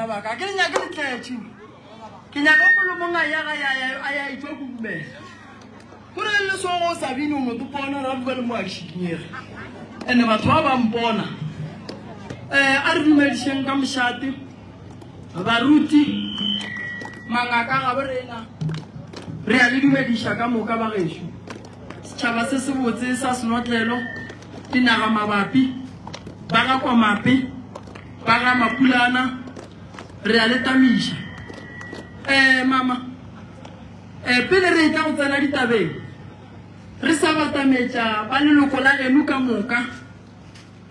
bana ba ka. Ke le nyake le tletše. Ke nyaka o mongwe le mongwe a ya ga ya a ya etšwa kudumela. Go re le so go sa bine o no topona ra bua le mo a šikinyege. Ene batho ba ba mpona. Eh a re dumedišeng ka mošate. Baruti mangaka ga bo rena. Re a le dumediša ka moka ba gešo. Setšhaba se sebotse sa senotlelo dinaga mabapi ba ga Kwamape ba ga Mapulana re a le tamiša. Eh mama eh pele re etla go tsena ditabeng re sa batametša ba leloko la geno ka moka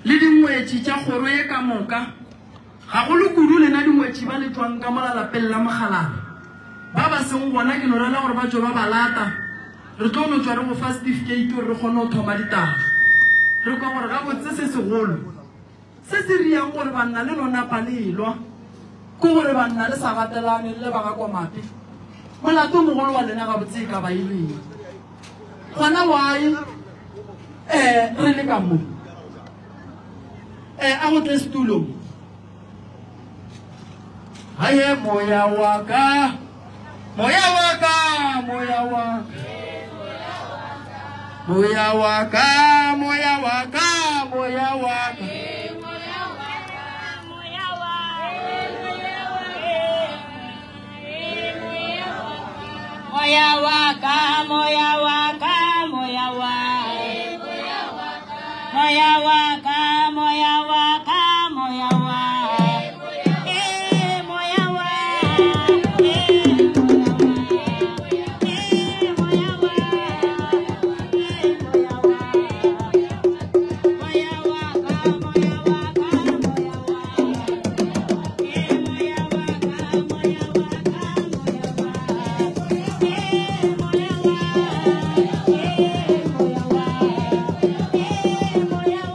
le dingwetši tša kgoro ye ka moka gagolo kudu lena dingwetši ba le tšwang ka mola lapeng la Mokgalabje ba ba seng gona ke no rela gore ba tšwe ba ba lata re tlo no tšwa re go fa certificate gore re kgone go thoma ditaba re kwa gore gabotse se segolo se se riang gore banna le no napa le elwa ke gore banna le sa ratelane le ba ga Kwamape molato mogolo wa lena gabotse e ka ba e leng gona why eh re le ka mo eh a go tle setulo haye moya wa ka moya wa ka moya wa moya wa ka moya wa ka moya wa ka Moya wa ka, moya wa ka, moya wa. Moya wa ka, moya wa ka, moya wa. Eh, moya wa. Eh, moya wa. Eh, moya wa. Moya wa ka, moya wa ka, moya wa. Eh, moya wa ka, moya wa ka, moya wa. Eh, moya wa. Eh, moya wa. Eh, moya wa. Eh, moya wa. Alera, alera, ke moya wa. Eh, alera, alera, ke moya wa. Eh, moya wa. Eh, moya wa. Eh, moya wa. Eh, moya wa. Eh, moya wa ka, moya wa ka, moya wa. Eh, moya wa ka, moya wa ka, moya wa. Eh, moya wa. Eh, moya wa. Eh, moya wa.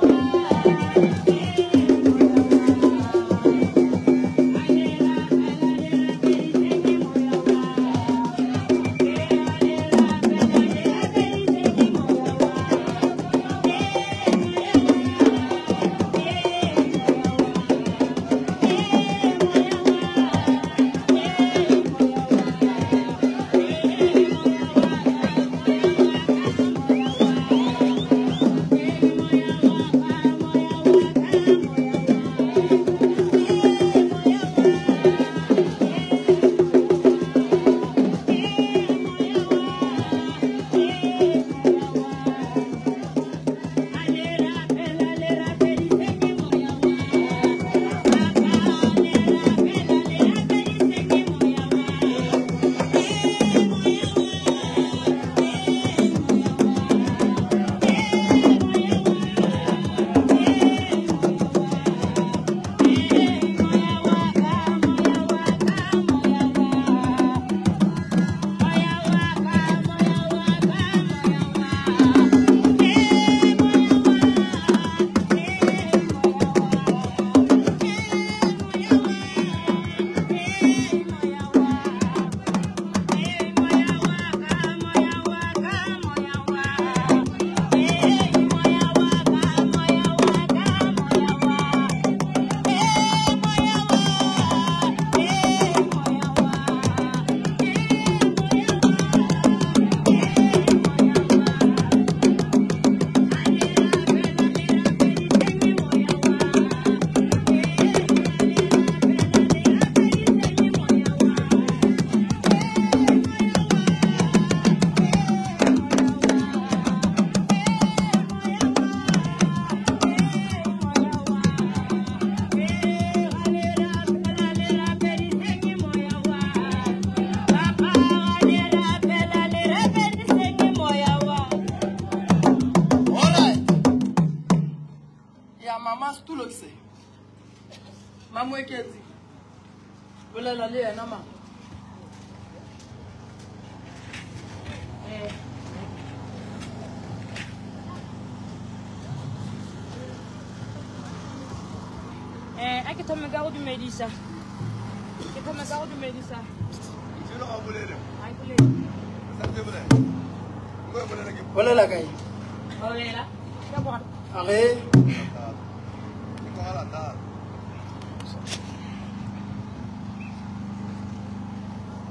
Ale rapela, le rapedise moya wa. Papa, le rapela, le rapedise moya wa. Eh, moya wa. Eh, moya wa. Eh, moya wa. Eh, moya wa. Eh, moya wa ka, moya wa ka, moya wa. Moya wa ka, moya wa ka, moya wa. Eh, moya wa. Eh, moya wa. Eh, moya wa. Eh, moya wa. Eh, moya wa ka, moya wa ka, moya wa. Eh, moya wa ka, moya wa ka, moya wa. Eh, moya wa. Eh, moya wa. Eh, moya wa. Eh, moya wa. Ale rapela, le rapedise moya wa. Eh, ale rapela, le rapedise moya wa. Eh, moya wa. Eh, moya wa. Eh, moya wa. Eh, moya wa. Eh, ale rapela, le rapedise moya wa. Papa, ale rapela, le rapedise moya wa. Alright. Ya mama setulo ke se. Mamoeketsi. Bolela le yena mama. Eh, a ke thome ka go dumedisa. Ke thome ka go dumedisa. Ai, bolele. Bolela kae? Bolela. Ka bona. A ge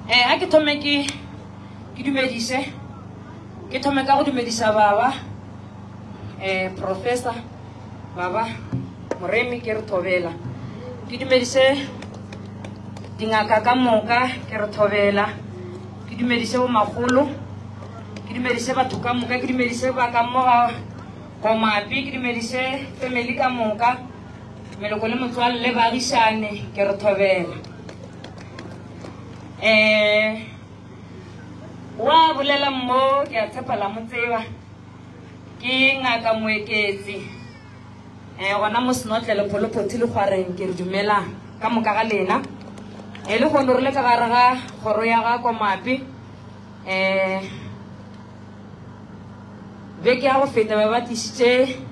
Eh, a ke thome ke ke dumediše ke thome ka go dumediša baba eh professor baba moremi ke re thobela ke dumediše dingaka ka moka ke re thobela ke dumediše bomakgolo ke dumediše batho ka moka ke dumediše ba ka mo ga komapi ke dumediše family ka moka meloko le motswalle baagišane ke re thobela um wa bolela mo ke a tshepa la mo tseba ke ngaka moeketsi um gona mo senotlele pholophothi le kgwareng ke re dumela ka moka ga lena e le gono re le ka gare ga kgoro ya ga komapi um beke ya go feta ba ba tlišitše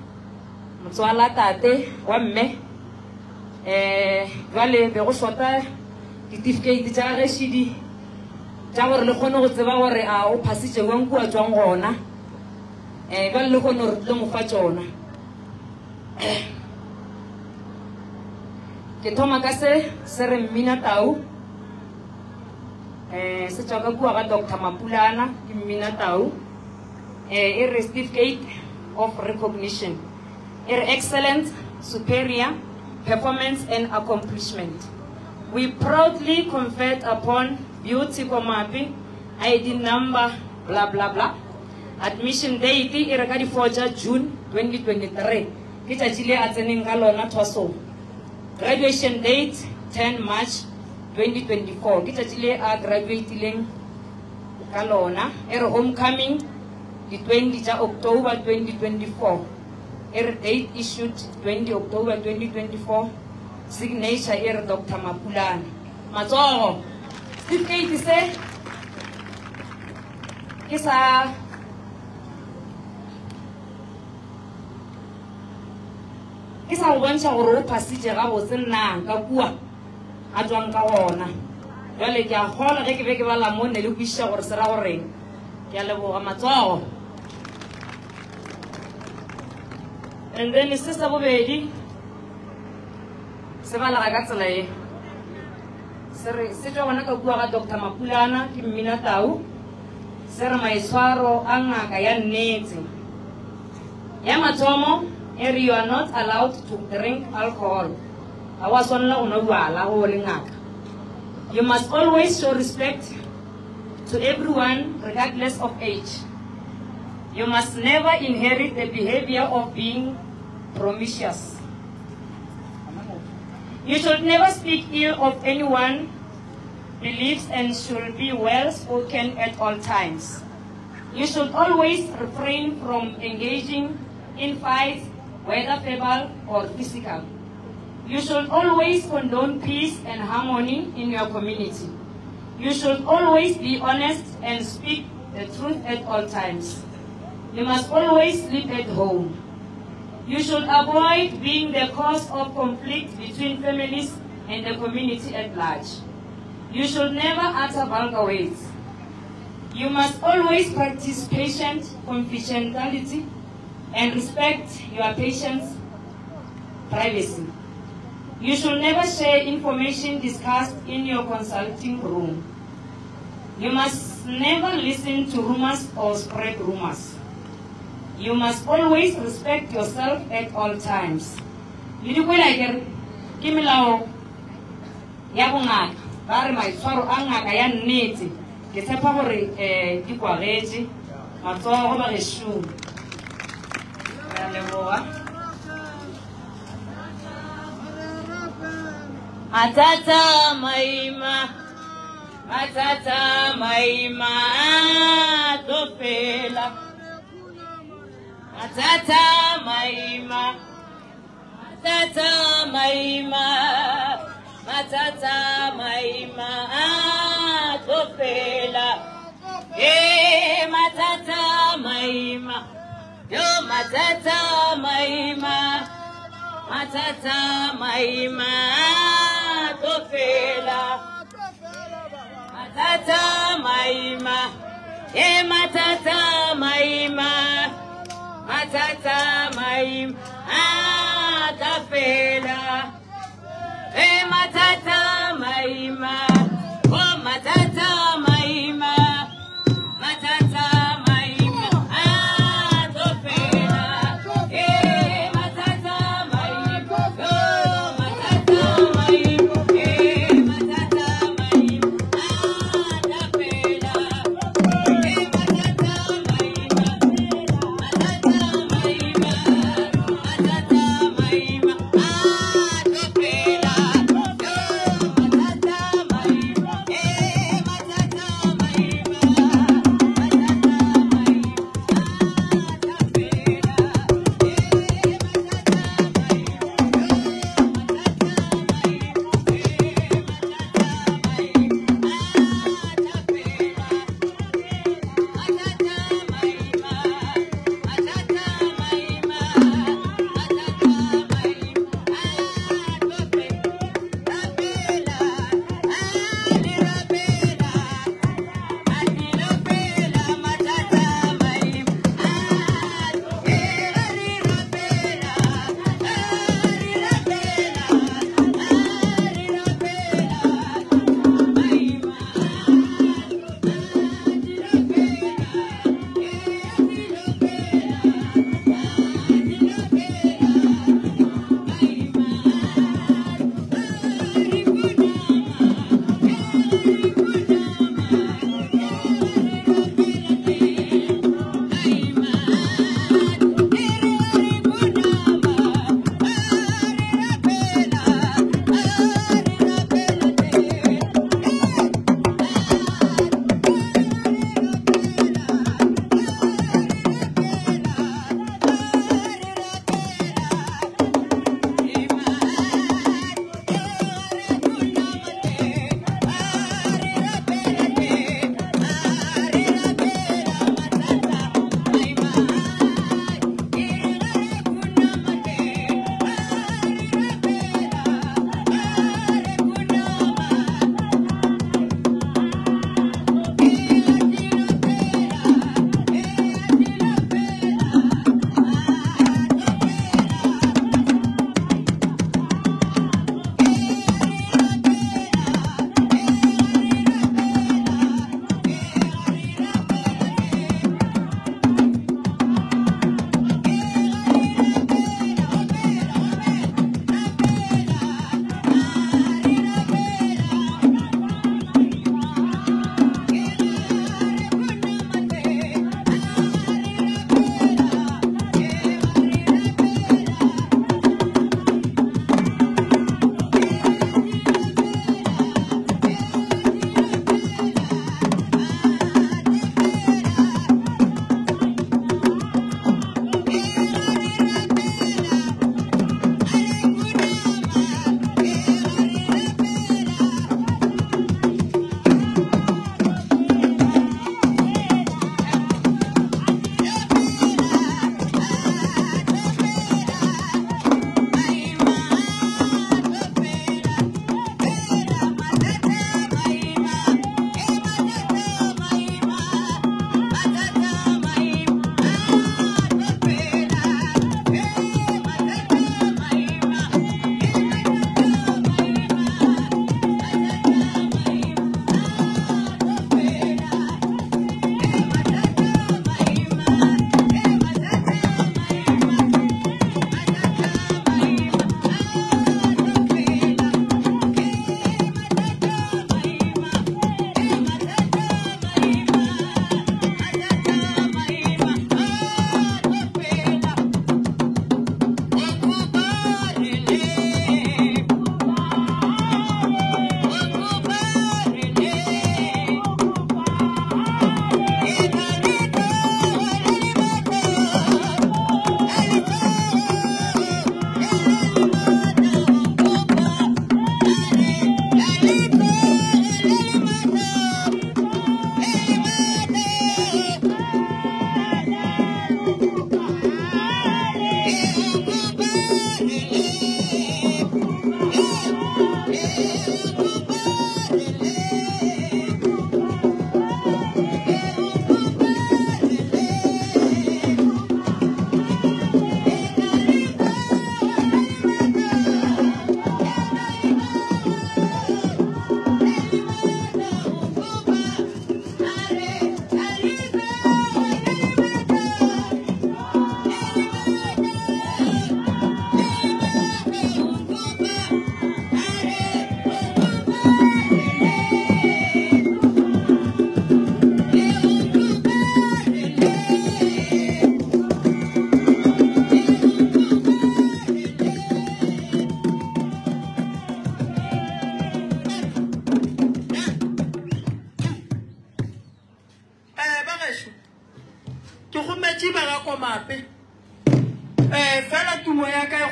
motswala tate wa mme um jale be go shota ditifikeiti tša gage šidi tša gore le kgone go tseba gore a o phasitše jwang kua tswang gona um jale le kgone gore tlile mo fa tšona ke thoma ka se se re mmina tau um se tswa ka kua ga doctor mapulana ke mmina tau um e re certificate of recognition e re excellence superior performance and accomplishment we proudly conferred upon beauty komapi id number bla bla bla admission date e re ka di-4 tša june 2023 ke tšatši le a tseneng ka lona thwasong graduation date 10 march 2024 ke tšatši le a graduatileng ka lona e re homecoming di-20 tša october 2024 e re date issued 20 october 2024 signature e re dr mapulane matsogo certificate se ke sa ke sa go bontšha gore o phasitše gabotse nna ka kua a tswang ka gona jale ke a kgola ge ke be ke bala mo ne le kwešiša gore se ra goreng ke a leboga matsogo and then se sa bobedi se balega ka tsela ye se re se tswa gona ka kua ga dr mapulana ke mmina tau se re maitshwaro a ngaka ya nnete ya mathomo e re you are not allowed to drink alcohol ga wa swanela go nwa bjala go le ngaka you must always show respect to everyone regardless of age you must never inherit the behavior of being promiscuous you should never speak ill of anyone beliefs and should be well spoken at all times you should always refrain from engaging in fights whether verbal or physical You should always condone peace and harmony in your community. You should always be honest and speak the truth at all times. You must always sleep at home. You should avoid being the cause of conflict between families and the community at large. You should never utter vulgar words. You must always practice patient confidentiality and respect your patients' privacy. You should never share information discussed in your consulting room. You must never listen to rumors or spread rumors. You must always respect yourself at all times. Le di kwela ke re ke melao ya bongaka ba re maitshwaro a ngaka ya nnete ke tshepa gore um di kwagetše matsogo ba gešong re a leboga Mathata maima, mathata maima a tlo fela. Mathata maima, mathata maima, mathata maima a tlo fela. Eh, mathata maima, yo mathata maima, mathata maima a tlo fela. Mathata maima, eh mathata maima, mathata maima a tla fela. Eh mathata maima, oh mathata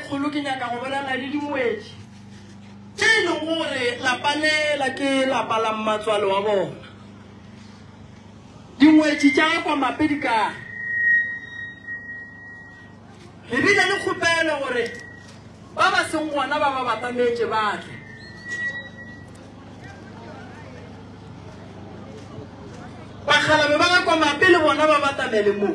kgolo ke nyaka go bolela le dingwetši tše e lego gore lapa lela ke lapa la mmatswale wa bona. Dingwetši tša ga Kwamape di kae? Re bile le kgopelo gore ba ba seng gona ba ba batametše ba tle. Bakgalabe ba ga Kwamape le bona ba batamele mo.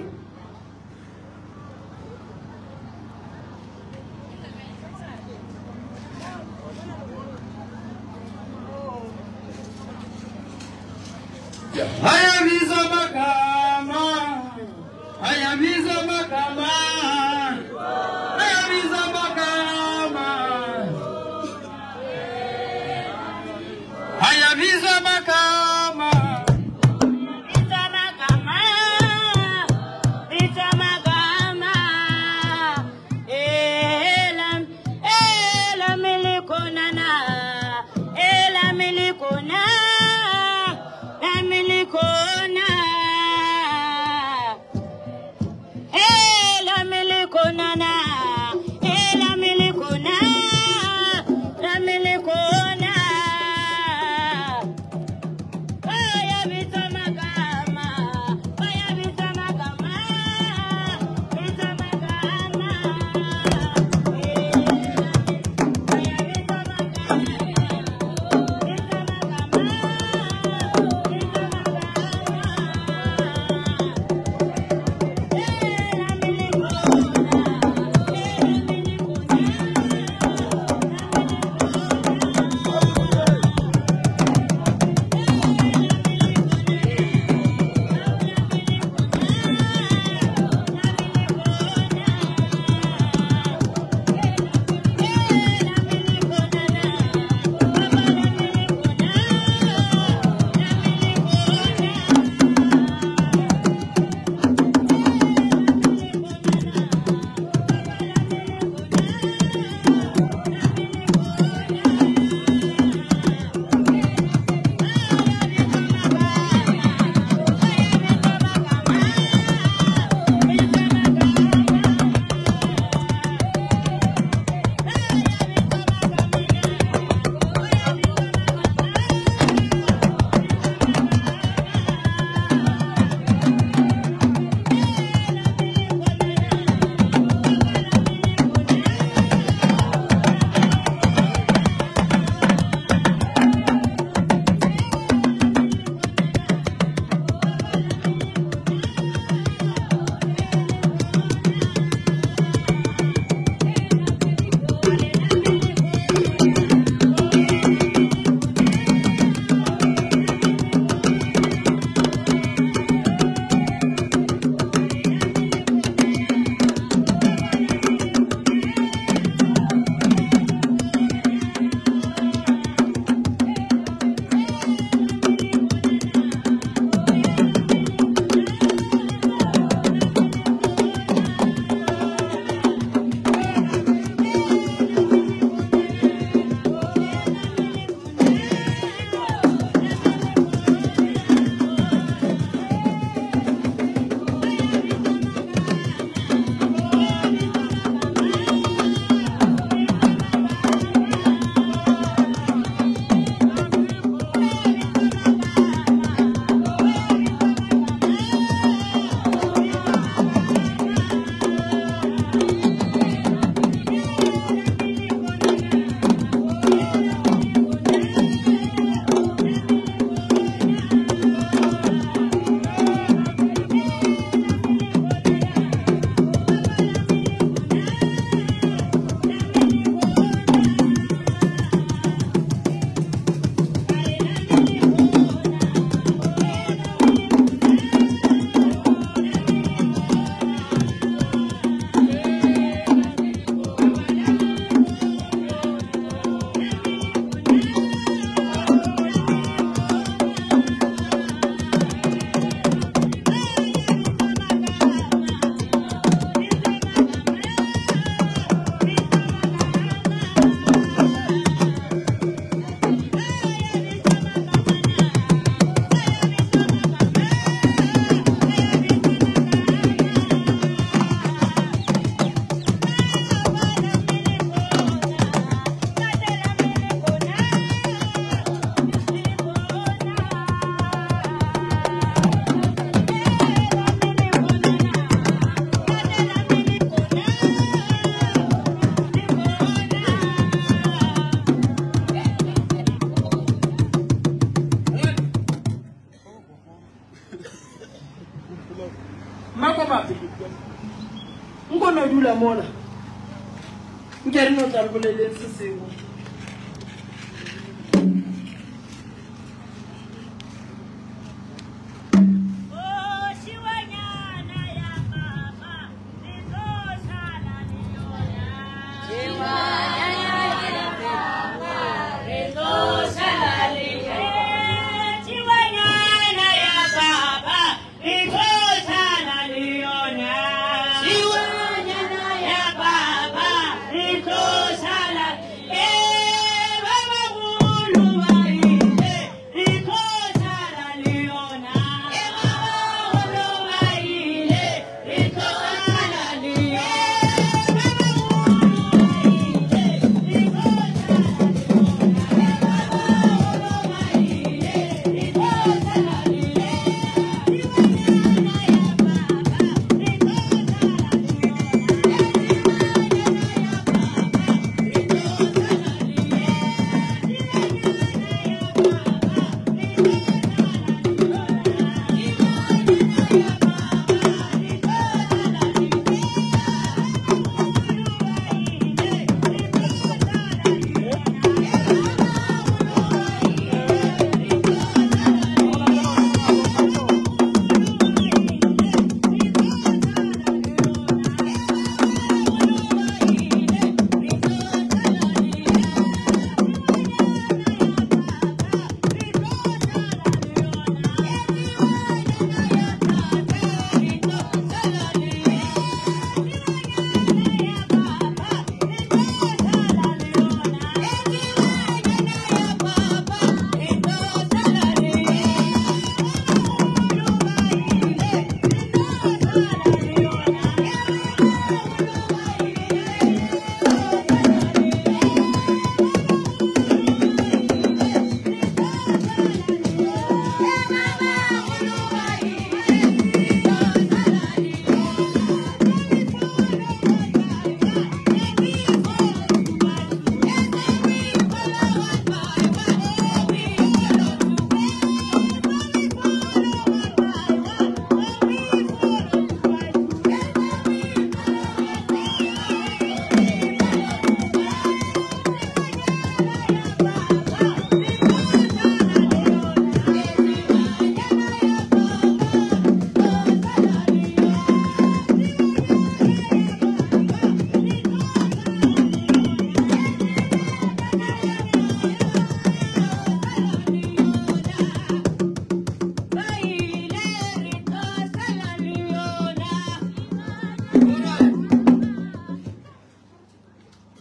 Ayabiza magama, ayabiza magama, ayabiza magama, ayabiza magama. mola. Nke re no tla re boleleng se sengwe.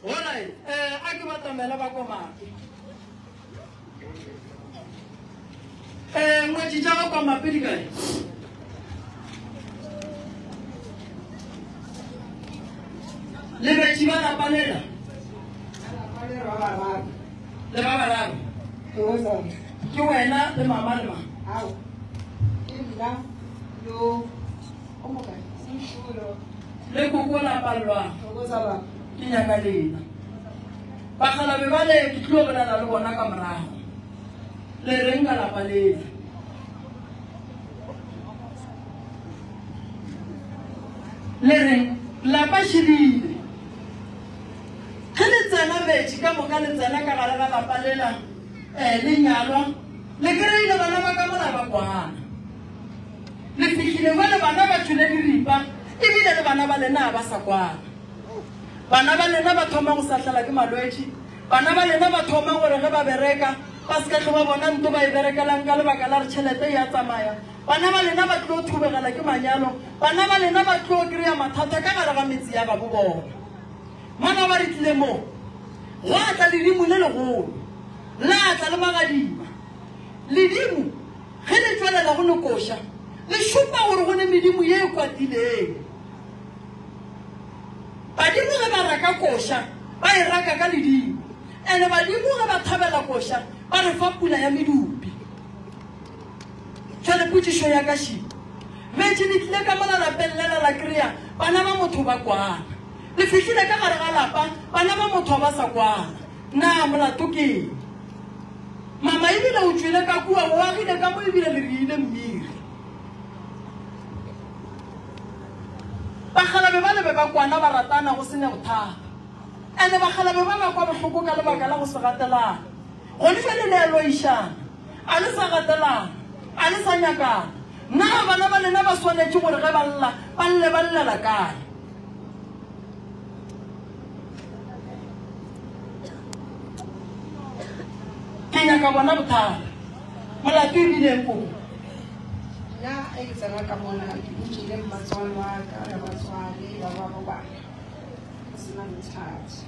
Alright, eh a ke batamela ba komape. Eh ngwetši tša ga komape di kae? Le betši ba lapa lela? Le ba bararo. Ke wena le mama le mang? Ao. Ke nna yo o mokae? Le koko la palelwang. Ke nyaka lena. Bakgalabe bale ke tlo bolela le bona ka morago. Le reng ka lapa lela? Le reng lapa širile. Ge le tsena metši ka moka le tsena ka gare ga lapa lela um le nyalwa le kry-ile bana ba ka mola ba kwana. Le fihlile bjale bana ba tšwele diripa, ebile le bana ba lena ba sa kwana. Bana ba lena ba thoma go sahlela ke malwetši. Bana ba lena ba thoma gore ge ba bereka ba se ka tlo ba bona nto ba e berekelang ka lebaka la re tšhelete e a tsamaya. Bana ba lena ba tlo thubegela ke manyalo. Bana ba lena ba tlo kry-a mathata ka gare ga metse ya gabo bona. Mana ba re tlile mo, gwa tla ledimo le legolo, la tla le magadima. Ledimo Ge le tšwelela go le koša, le šupa gore go ne medimo ye e kwatileng. Badimo ge ba raka koša, ba e raka ka ledimo. Ene badimo ge ba thabela koša, ba re fa pula ya medupi. Jwale potšišo ya ka še, Betše le tlile ka mola lapeng lela la kry-a bana ba motho ba kwana. Le fihlile ka gare ga lapa, bana ba motho ba sa kwana. Na molato ke eng? Mama ebile o tšwele ka kua, o agile ka mo ebile le riile mmiri. Bakgalabe bale be ba kwana ba ratana go se ne bothata. Ene bakgalabe ba ba kwa bohloko ka lebaka la go se gatelane. Gone bjale le a loišana. A le sa gatelana. A le sa nyakana. Na bana ba lena ba swanetše gore ge ba lla, ba lle ba llela kae? Ke nyaka bona bothata. Molato e bile eng koko? Nna ge ke tsena ka mona ke dutše le mmatswale wa ka le batswale ba ba robala go se na bothata.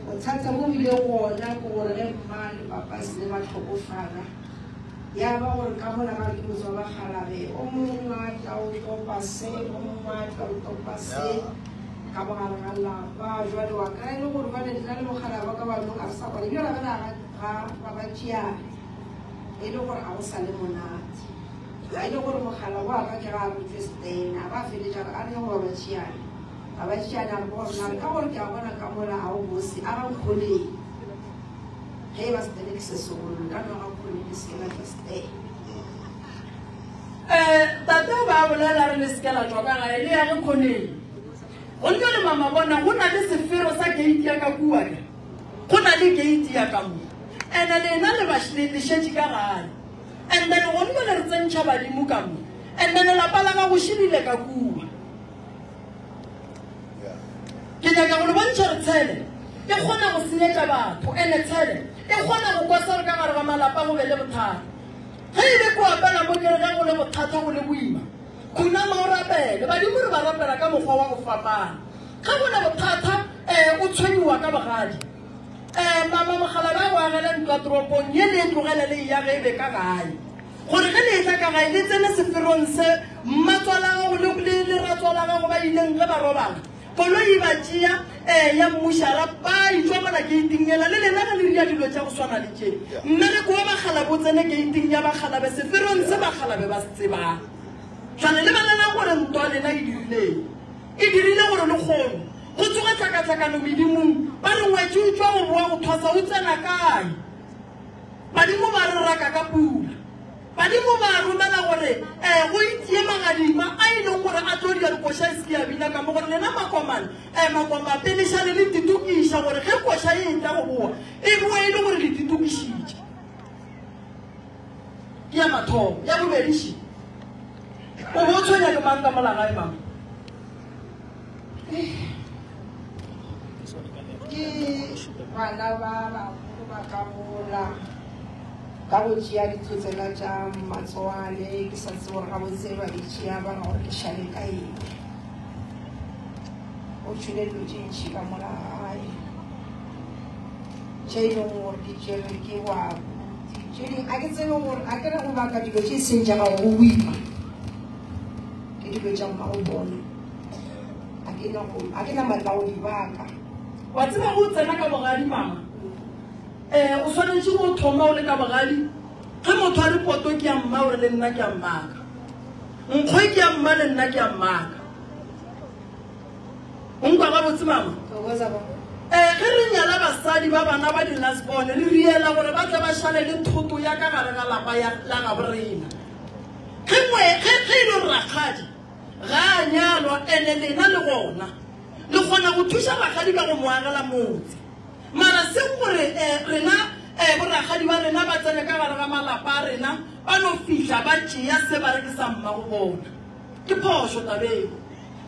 Bothata bo bile gona ke gore ge mma le papa se le ba hlokofala ya ba gore ka mola ga ke motse wa bakgalabe o mongwe a tla o topa se o mongwe a tla o topa se ka mogare ga lapa jwale wa kry e le gore jwale nna le mogala wa ka banong a re sa kwane bjala bana ga ba ba tšeane e le gore ga go sa le monate ga e le gore mogala wa ka ke ga a rutse stena ba feletša a re go ba ba tšeane ga ba tšeane a re go rona ka gore ke a bona ka mola ga o bose a ga nkgoneng ge e ba stene ke se segolo nka no ga nkgoneng ke se la tla stene. Um tate o ba bolela re le seke la tšwa ka gae le ya ge kgoneng. Go le mama bona go na le sefero sa gate ya ka kua ke. Go na le gate ya ka mo. Ene lena le ba le šetše ka gae. And then go le re tsentšha badimo ka mo. And then lapa la gago šidile ka kua. Ke nyaka go le bontšha gore tshele e kgona go senyetša batho ene tshele e kgona go kwasa gore ka gare ga malapa go be le bothata. Ge e be ko opela mo ke re ge go le bothata go le boima, khunama o rapele. Badimo re ba rapela ka mokgwa wa go fapana. Ge go le bothata um o tshwenyiwa ka bogadi. Um mama mogala ba go agele ntlo ya toropong ye le e tlogele le eya ge e be ka gae. Gore ge le etla ka gae le tsene seferong se mmatswala gago le le le ratswala gago ba ileng ge ba robala. Koloi e ba tšea eh, ya mmušara ba itšwa mola geiting yela le lena ge le ria dilo tša go swana le tše. Mmereko wa bakgalabe o tsene geiting ya bakgalabe seferong se bakgalabe ba se tsebang. Jwale lebelelang gore ntwa lena e dirileng. E dirile gore le kgono go tsoge tlhakatlhakano medimong ba re ngwetši o tšwa go boa go thwasa o tsena kae. Badimo ba re raka ka pula. Badimo ba romela gore um go itie magadima a e leng gore a tlo dira dikoša e se ke ya bina ka mo gore lena makomane um makoma pele šale le titokiša gore ge koša e etla go boa e boe e le gore le titokišitše. Ke ya mathomo. Ya bobedi še o bo o tshwenya ke mang ka mola gae mama? Ke bana ba bagolo ba ka mola ka go tšea ditlotsela tša matsoane ke sa tsebe gore gabotse ba di tšea ba ra gore ke šale ka eng. O tšhwele dilo tše ntšhi ka mola gae tše e leng gore di tšerwe ke wa tše dingwe a ke tsebe gore a ke re go baka dilo tše e seng tša gago go boima ke dilo tša mmago bona a ke na matla go di baka. Wa tseba go tsena ka bogadi mama um o swanetše go thoma o le ka bogadi ge motho a re poto ke ya mma ore le nna ke ya mmaka nkgwe ke ya mma le nna ke ya mmaka o nkwa gabotse mama um ge re nyala basadi ba bana ba di-lastborn re riela gore ba tle ba šale le thoto ya ka gare ga lapa la gabo rena ge e le gore rakgadi ga a nyalwa ene lena le gona le kgona go thuša rakgadi ka go mo agela motse. Mara seng gore um rena um borakgadi ba rena ba tsene ka gare ga malapa a rena ba no fihla ba tšea se ba re ke sa mmago bona. Ke phošo tabeng.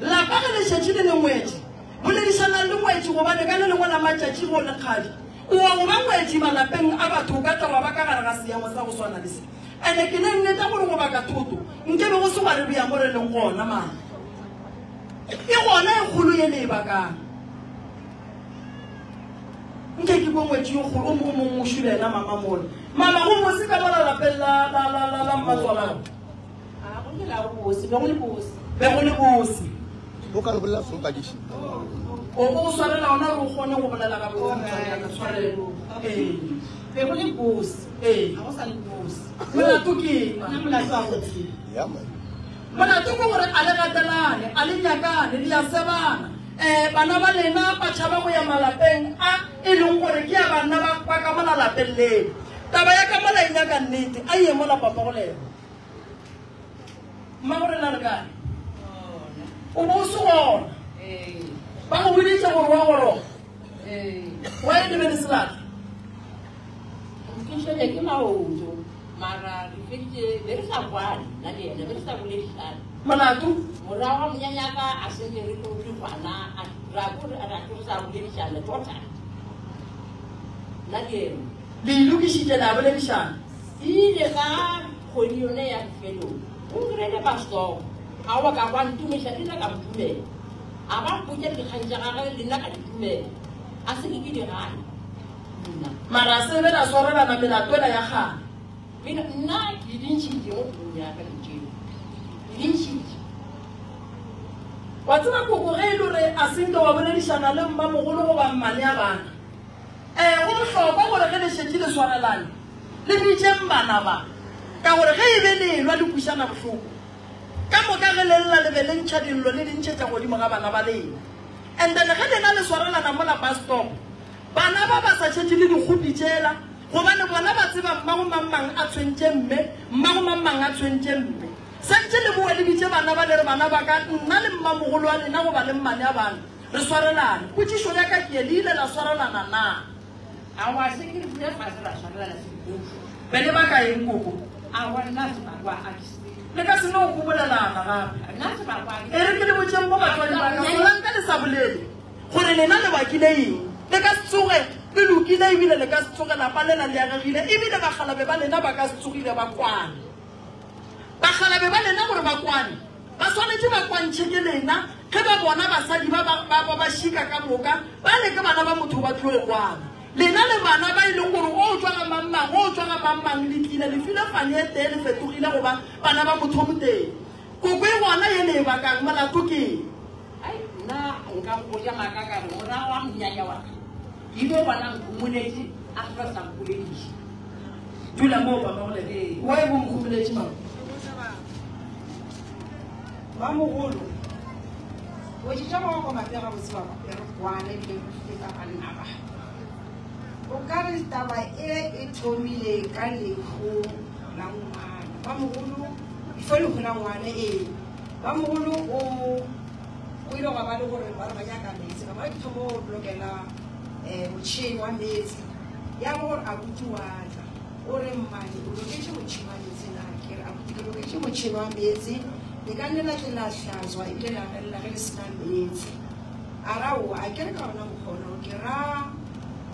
Lapa ge le šetše le le ngwetši, boledišanang le ngwetši gobane ka le lengwe la matšatši go le kgadi o wa go ba ngwetši malapeng a batho o ka tla wa ba ka gare ga seemo sa go swana le se. Ene ke ne nneta gore go baka thoto nke be go se gwa re bea mo re leng gona mama. E gona e kgolo ye le e bakang. Nke ke kwe ngwetši yo kgolo o mongwe o šule yena mama mola. Mama go bose ka mola lapeng la la la la la mmatswalao. A go ke la go bose, be go le bose. Be go le bose. O ka re bolela song padiši. O o swarela ona gore o kgone go bolela ga botse motswadi ya ka tshwarelo. Ee. Be go le bose. Ee. Ga go sa le bose. Molato ke eng? Nna molato a go tsebe. Yeah man. Molato ke gore a le gatelane, a le nyakane, le a sebana. Um bana ba lena ba tšhaba go ya malapeng a e leng gore ke ya banna ba ba ka mola lapeng leo. Taba ya ka mola e nyaka nnete, a ye mola papa go lena. Mmago rena le kae? O bo o se gona. Ee. Ba go boditše gore wa goroga. Ee. Why le be le se latla? Ke tshwenya ke maoto mara re feditše be re sa kwane nna le yena be re sa boledišane. Molato? Morago ga monyanyaka a se ne re tlo re kwana ra ko ra tlo re sa boledišana total nna le yena. Le ilokišitše la boledišana? E ile ka kgwedi yone ya bofelong o nkrele bus stop a wa ka kwa ntumiša le nna ka mo dumela a ba mpotša dikgang tša gagwe le nna ka di dumela a se ke ke di gane nna. Mara se be la swarelana melato ela ya kgale. Mina nna ke di ntšhitše mo pelong ya ka dilo tšeo ke di ntšhitše. Wa tseba koko ge e le gore a se nke wa boledišana le mmamogolo goba mmane a bana. Ee, go bohlokwa gore ge le šetše le swarelane, le bitšeng bana ba, ka gore ge e be le elwa le kwešana bohloko. Ka moka ge le lla le be le ntšha dillo le di ntšhetša godimo ga bana ba lena. And then ge lena le swarelana mola bus stop, bana ba ba sa šetše le dikgopi tšela, gobane bona ba tseba mmago mang mang a tshwentše mme, mmago mang mang a tshwentše mme. Santše le bowe le bitše bana ba le re bana ba ka, nna le mmamogolo wa lena goba le mmane a bana, Re swarelane. Potšišo ya ka ke ye, le ile la swarelana na? Aowa, se ke re dule fase ra swarelana semmušo. Be le baka eng, koko? Aowa, nna sebakwa a ke se. Le ka se no kobolelana gape. Nna sebakwa a ke E re ke le botšeng mo batswadi ba ka, solanka le sa bolele gore lena le bakile eng. Le ka se tsoge le lokile ebile le ka se tsoge lapa lela le agegile ebile bakgalabe ba lena ba ka se tsogile ba kwane. Bakgalabe ba lena gore ba kwane, ba swanetše ba kwantšhe ke lena ge ba bona basadi ba ba ba ba šika ka moka, bale ke bana ba motho ba tlo kwana. Lena le bana ba e leng gore o tšwa ga mang mang, o tšwa ga mang mang, le tlile le file fane e tee, le fetogile go ba bana ba motho o motee. Koko e gona ye le e bakang, molato ke eng? Ai, nna nka go botša maaka ka re morago ga monyanya wa ka, ke ile bona nkhomoletše a se sa mpolediša. Dula moo papa go lena. Why bo nkhomoletše mama? Mamogolo, o tšetša ba go mape gabotse ba ba re kwana ebile re feta banna ba. O ka re taba e e thomile ka lehu la ngwana. Mamogolo, before lehu la ngwana ee. Mamogolo o o ile gwa ba le gore ba re ba nyaka meetse. Ka bona ke thomo go blokela um motšhene wa meetse. Ya ba gore abuti wa tla. O re, Mmane, o loketše motšhene wa meetse na? Ke re, Abuti, ke loketše motšhene wa meetse. Le ka nne la tle la hlazwa ebile la gelela ge le se na meetse. A re, Aowa, a ke re ka ona mokgwa ona o. Ke ra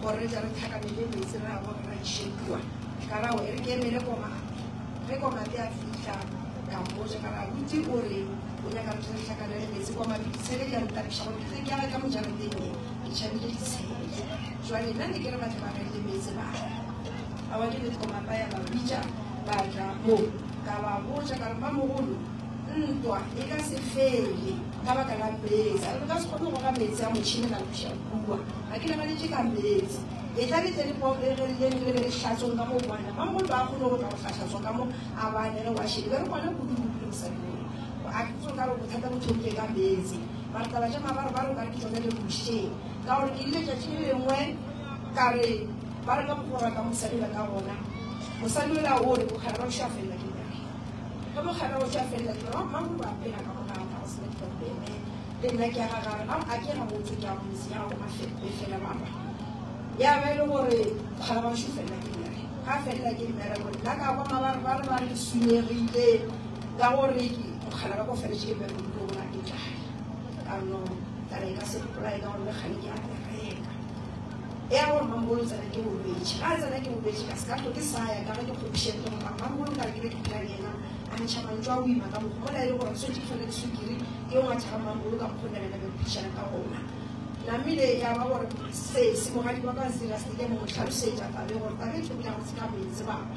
gore re tle re tlhakanele meetse re a bona re a iše kua. Ka re, Aowa, e re ke emele Komape. Ge Komape a fihla, ka mmotša ka re, Abuti, o re o nyaka re tle re hlakanele meetse. Komape, ditshele di a ntapiša gore ke tle ke age ka mo jarateng ye, ke tšhabile ditshele. Jwale nna ne ke re ba tle ba gelele meetse ba. Aowa ke nnete Komapa ya ba bitša ba tla mo ka ba botša ka re mmamogolo ntwa e ka se fele ka baka la meetse a re ka se kgone go goga meetse a motšhene la lokiša kua ga ke lebaletše ka meetse e tla le tle le pogeleleng le be le hlatsong ka mo kwana mmamogolo ba kgone go tla go hlahlatswa ka mo a ba nege wa šele be re kwana kudu kudu le mosadi o a ke tso ka re bothata bo thomile ka meetse mara taba tša mabarebare o ka re ke tsone le lokišitšeng ka gore ke ile tšatši le lengwe ka re Ba re ka mokgwa o ratang mosadi ola ka gona, mosadi ola o re bokgara ba bošo a felela ke mmereko. Ge bokgara ba bošo a felela ke mmereko, mang o a phela ka mo gata go sena diprobleme. Le nna ke aga gare, a a ke ga botse ke a motse ya go mafepe fela ba ba. Ya ba e le gore bokgara ba bošo felela ke mmereko. Ga felela ke mmereko, nna ka kwa mabare ba re ba re ke sunyegile ka gore ke bokgara ba ko feletše ke mmereko ke bona ke tlala. Ka no taba e ka se mpolaye ka gore le kgale ke a bereka. Ya gore Mamogolo o tsena ke bolwetši. Ga a tsena ke bolwetši ka se ka hlo ke sa ya ka ge ke kgopišeditše gore mara Mamogolo nka re ke be ke phela le yena a ntšha mantšu a boima ka mokgwa mola e le gore re swanetše ke fele le sukiri ke yo ngwatha ga Mamogolo ka mokgwa nna le yena be re phedišana ka gona. Namile ya ba gore sesi mogadi wa ka se dira se ke mo hlalosetša tabe gore tabe e thomile gabotse ka meetse baba.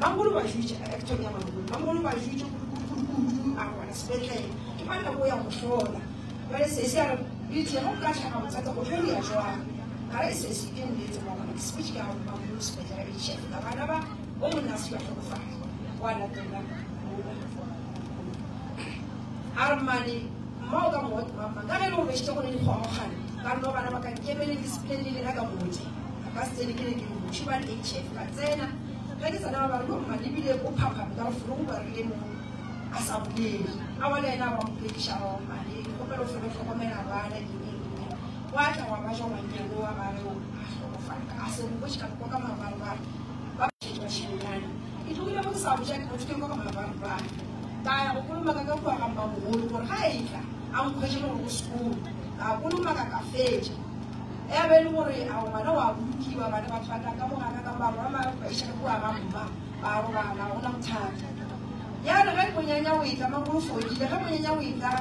Mamogolo ba jwitše acton ya Mamogolo. Mamogolo ba jwitše kudu kudu kudu a robala sepetlele. Ke mang nako ya go hlola. Jwale sesi a re, Bitše, ge o ka hlaga bothata o tlo dira jwang? Ka re, Sesi, ke nnete ngwana, ke sepetše ka ga Mamogolo sepetlele HF ka bana ba o monna a se ba hlokofala. Wa latola mola. A re, Mmane, mma o ka mo mama ka ge e le gore bešitše go ne dikgogakgane ka re no bana ba ka nkemeleng ke sepeleng le lena ka motse. A ka se tsene ke ne ke noši ba le HF ka tsena. Ge ke tsena ba ba re, Yo mmane ebile o phaphame ka gore fologo ba rile mo. A sa bolele. A wa le yena a ba mpolediša gore mane ke kgopela o fele o hlokomela bana eng eng eng. Gwa tla gwa ba ja ngwannyane wa gage o a hlokofala. A se mpotše ka kwa ka mabarebare. Ba šetše ba šimolana. Ke tlogile mo ke sa botša ke botše ke kwa ka mabarebare. Ka ya go kolomaka ka kua ga mmamogolo gore ga e tla a nkhwetše le gore go sekolo. Ka kolomaka ka fetša. Ya be e le gore ao ngwana wa bolokiwa bana batho ba tla ka mo gaka ka ba ba ba iša ka kua ga mma ba robala ga gona bothata. Ya re ge monyanya o etla mamogolo fodile ge monyanya o etla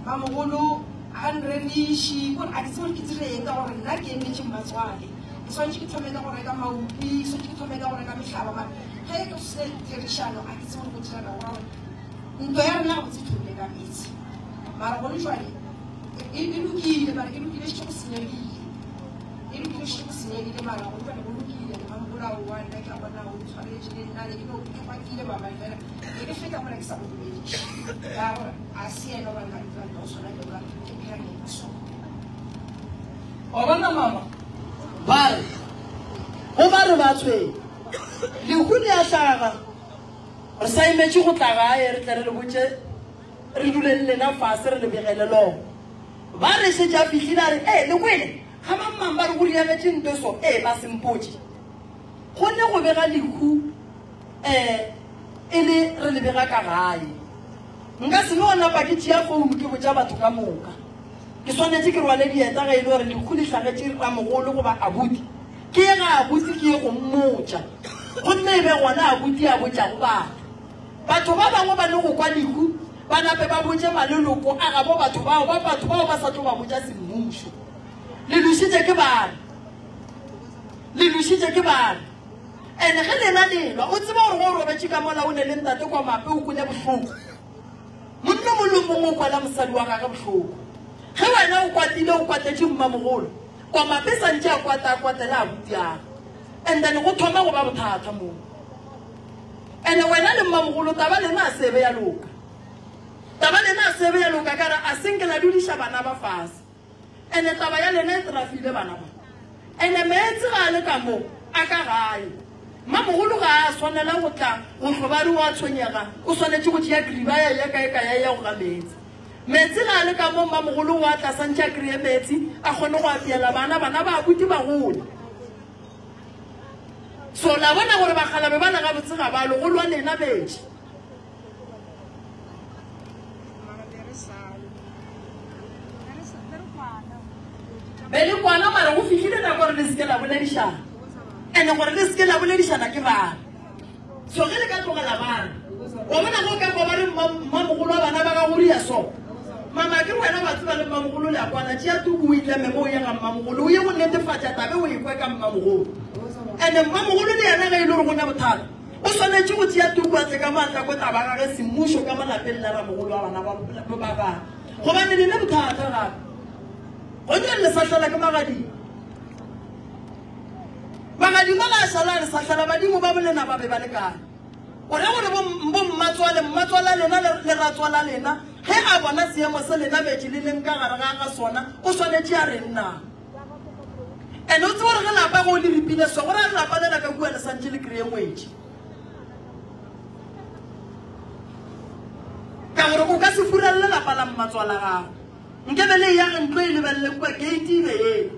mamogolo a nreriši kore a ke tsebe gore ke dire eng ka gore nna ke emetše mmatswale ke swanetše ke thome ka go reka maupi ke swanetše ke thome ka go reka mehlaba mara ge ke se therišano a ke tsebe gore go direga gore ntwa ya rena gabotse e thomile ka meetse mara gone jwale e e lokile mara e lokile šetše go senyegile e lokile šetše go senyegile mara gone jwale go lokile mamogolo aowa nna ke a bona o tshwaretše le nna ne ke no ke kwatile mama fela ne ke feta mola ke sa mo dumediše ka gore a se yena o banka dira nto o tshwana le ka ke phela le ena so. Wa bona mama ba re go ba re ba tshwenya lehu le a hlaga re sa emetše go tla gae re tle re le botše re dule le lena fase re le begele lona. Ba re šetše a fihlile a re ee le kwele ga mang mang ba re go riagetše nto so ee ba se mpotše. Go ne go bega lehu um e le re le bega ka gae. Nka se no napa ke tšea founu ke botša batho ka moka. Ke swanetše ke rwale dieta ge e le gore lehu le hlagetše ramogolo goba abuti. Ke ye ga abuti ke ye go mmotša. Gomme e be gona abuti a botšago batho. Batho ba bangwe ba no go kwa lehu ba nape ba botše maleloko a gabo batho bao ba batho bao ba sa tlo ba botša semmušo. Le lošitše ke bana. Le lošitše ke bana. Ene ge lena le lwa o tseba gore go o robetše ka mola o ne le ntate kwa mape o kwele bohloko. Monna mongwe le mongwe o kwela mosadi wa gage bohloko. Ge wena o kwatile o kwatetše mmamogolo, kwa mape sa ntše a kwata a kwatela abuti age. And then go thoma go ba bothata moo. Ene wena le mmamogolo taba lena a sebe ya loka. Taba lena a sebe ya loka ka re a senke la dudiša bana ba fase. Ene taba ya lena e trafile bana ba. Ene meetse ga a le ka mo, a ka gae. Mmamogolo ga a swanela go tla go hlo ba re o a tshwenyega, o swanetše go tšea kriba ya ya kae kae ya ya go ga meetse. Meetse ga a le ka mo, mmamogolo o a tla santše a kreye meetse a kgone go apeela bana, bana ba abuti ba gole. So la bona gore bakgalabe bana gabotse ga ba lwe, go lwa lena betši. Be le kwana mara go fihlile nako gore le seke la boledišana. Ene gore le seke la boledišana ke bana. So ge le ka tlogela bana, wa bona go ka kwa ba re mmamogolo wa bana ba gago ria so. Mama ke wena wa tseba le mmamogolo le a kwana, tšea tuku o itleme mo o ye ga mmamogolo, o ye go netefatša tabe o e kwe ka mmamogolo. Ene mmamogolo le yena ge e le gore go na bothata, o swanetše go tšea tuku a tle ka maatla ko taba gage semmušo ka mo lapeng la ramogolo wa bana ba ba gagwe. Gobane le ne bothata gape. Gonne le sahlela ke magadima. Magadima ga a šala a le sahlela badimo ba bolena ba be ba le kae? O ra gore bo mmatswale, mmatswala lena le ratswala lena ge a bona seemo se lena betše le leng ka gare ga ga sona o swanetše a reng na? Ene o tsebe gore ge lapa go le ripile so go ra lapa lela ka kua le santše le kry-e ngwetši. Ka gore o ka se furalele lapa la mmatswala gago. Nke be le eya ntlo e lebelele kua gate e be ela.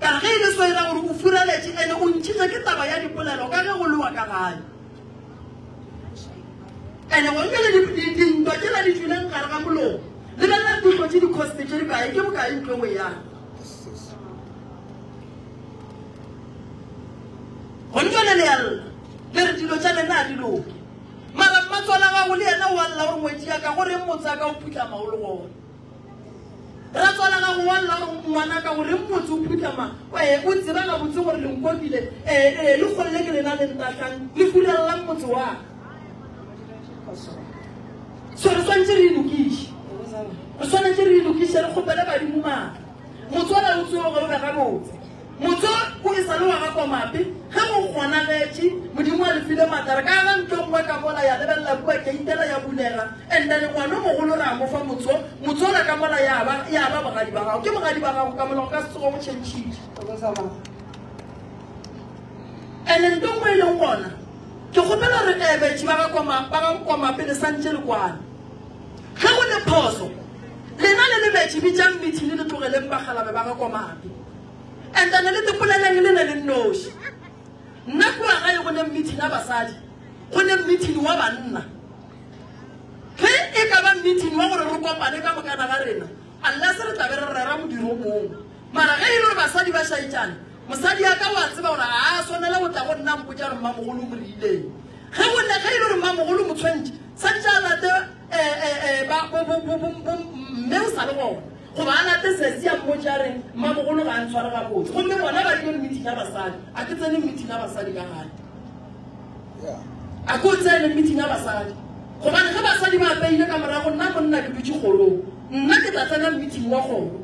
Ka re ge e le so e ra gore o furaletše ene o ntšhitše ke taba ya dipolelo ka ge go lewa ka gae. Ene gomme le dintwa tšela di tšwileng gare ga molomo. Lebelela dintlo tše di coste tše di kae ke bokae ntlo engwe yang. Gone jwale le a lla le re dilo tša lena a di loke. Mara mmatswala gago le yena o a lla gore ngwetši ya ka go reng motse a ka o phutlama o le gona. Ratswala gago wa lla gore ngwana ka go reng motse o phutlama ee o tseba gabotse gore le nkokile ee ee le kgolle ke lena le ntahlang le furellang motse wa ka. So re swanetše re e lokiše. Re swanetše re e lokiše re kgopele badimo maatla. Motswala o tsoge o be gabotse. Motse o e sa le wa ga Komape, ge go kgonagetše, Modimo a le file maatla, re ka aga ntlo e nngwe ka mola, ya lebelela kua, keitela ya bulega, and then ngwana o mogolo ra mo fa motse o, motse ola ka mola ya ba, ya ba bogadi ba gago. Ke bogadi ba gago ka mola, go ka se tsoge go tšhentšhitše. And ntho e nngwe e leng gona, Ke kgopela gore eh, baetši ba ga Koma, ba ga Komape le santše le kwane. Ge go ne phoso, lena le le baetši bitšang meeting le tlogeleng bakgalabe ba ga Komape. And then le tepoleleng le ne le nnoši. Nna kua gae go ne meeting ya basadi, go ne meeting wa banna. Ge e ka ba meeting wa gore re kopane ka mokana ga rena, unless re tla be re rera modiro o mongwe. Mara ge e le gore basadi ba šaetšana, mosadi ya ka wa tseba gore ga a swanela go tla go nna mpotša gore mmamogolo o mo reileng. Ge go ne ge e le gore mmamogolo o mo tshwentše, santše a late mme o sa le gona, goba a late sesi a mmotše a re mmamogolo ga a ntshware gabotse. Gomme bona ba dire meeting ya basadi, a ke tsene meeting ya basadi ka gae. A ko tsene meeting ya basadi, gobane ge basadi ba apeile ka morago, nna monna ke dutše kgorong, nna ke tla tsena meeting wa kgoro.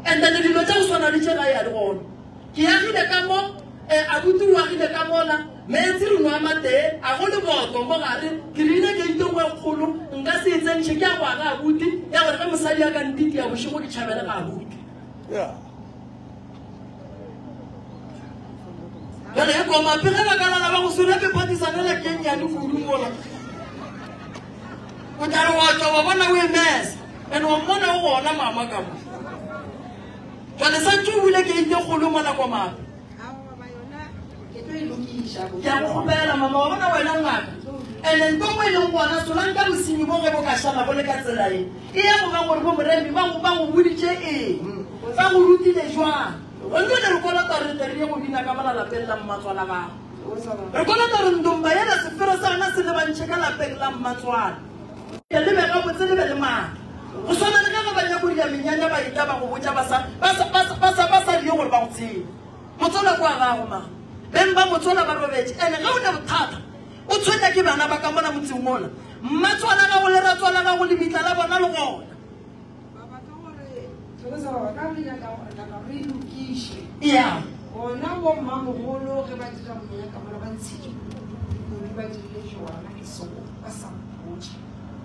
And then dilo tša go swana le tše ga ya di gona. Ke agile ka mo, eh, abuti o agile ka mola, meetse re nwa matee, a go le boto mo gare, ke rile ke ite nngwe kgolo, nka se e tsentšhe, ke ya go aga abuti, ya gore ge mosadi a ka ntitia bošego ke tšhabele ga abuti. Jale e komape ge ba ka lala ba go swere ke phatisanela ke nnyane kudu mola. O tla re wa tšwa wa bona o e mesa and wa mmona o gona mama ka mo. Jale santse o bule keite kgolo mola komape. Ke a go kgopela mama wa bona wena ngaka. Ene nto mo e leng gona solang ka bosenyi bo ge bo ka šala bo le ka tsela e. E ya go ba gore bo moremi ba go ba go boditše eng? Ba go rutile jwang? Gonne re kolota re tle re ye go bina ka mola lapeng la mmatswala gago. Re kolota re ndomba yela sefero sa yona se lebantšhe ka lapeng la mmatswala. Le be gabotse le be le maatla. Go swana le ge ge ba nyako dira menyanya ba etla ba go botša ba sa ba sa ba sa ba sa ba sa die gore ba go tsebe. Motswala kwa gago ma. Beng ba motswala ba robetše. Ene ge o ne bothata o tshwenya ke bana ba ka mola motseng mola. Mmatswala gago le ratswala gago lebitla la bona le gona. Baba ka gore Thokoza baba ka re nyaka gore nyaka re lokiše. Yeah. Bona bo mmamogolo ge ba dira monyanya ka mola ba ntshitše kudu ba dirile jona ke sego ba sa mpotša.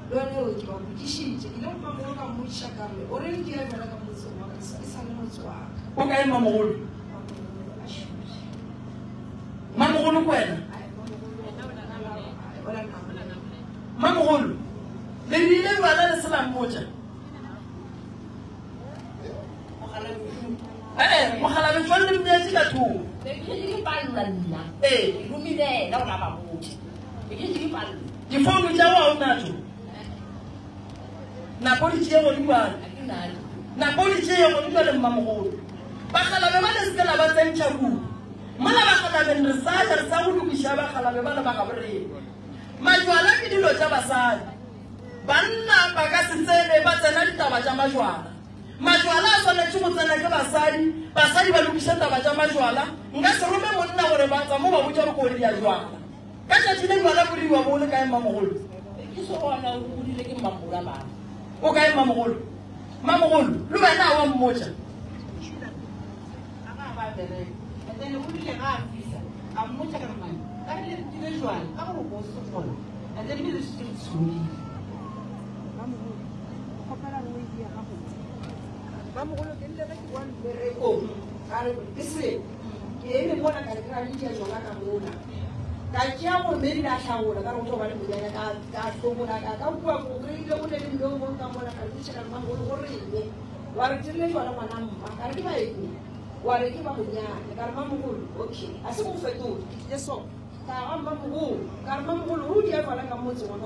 Le yone eo ke ba botšišitše ke ile go mmamogolo ka mmotšiša ka re o reng ke ya jona ka motseng wa ka e sa le motse wa ka. O kae mmamogolo? Mmamogolo a šuše. Mmamogolo ke wena? Mmamogolo le rile jwala le se la mmotša? Ee, mogalabe jwang le mmeetse ka thoko. Ee. Difounu tša go a o natšo? Nako di tšee godimo bjale. Nako di tšee godimo bjale mmamogolo. Bagalabe ba le se ke la ba tsentšha kudu. Mola bagalabeng re sa ja re sa go lokiša bagalabe ba le ba gabo rena. Majwala ke dilo tša basadi. Banna ba ka se tsene ba tsena ditaba tša majwala. Majwala a swanetše go tsena ke basadi, basadi ba lokiše taba tša majwala. Nka se rome monna gore ba tsa mo ba botša gore ko dia jwala. Ka tšatši le jwala bo riwa bo le kae mmamogolo? O kae mmamogolo? Mmamogolo, le wena a wa mmotša. Mamogolo ke rile ge ke boa mmerekong ka re ke se ke eme mola ka re ke ra le dia jona ka mola ka tšea gore mme ebile a hlagola ka re go tlo ba le monyanya ka ka hlobola ka ka kua ko kry-ile go ne le mme o mongwe ka mola ka re botšiša ka re mamogolo go reng wa re dirile jwala ngwana mma ka re ke ba eng wa re ke ba monyanya ka re mamogolo okay a se go fetola ke tlile so ka ga mmamogolo ka re mamogolo o dia jwala ka motseng wa.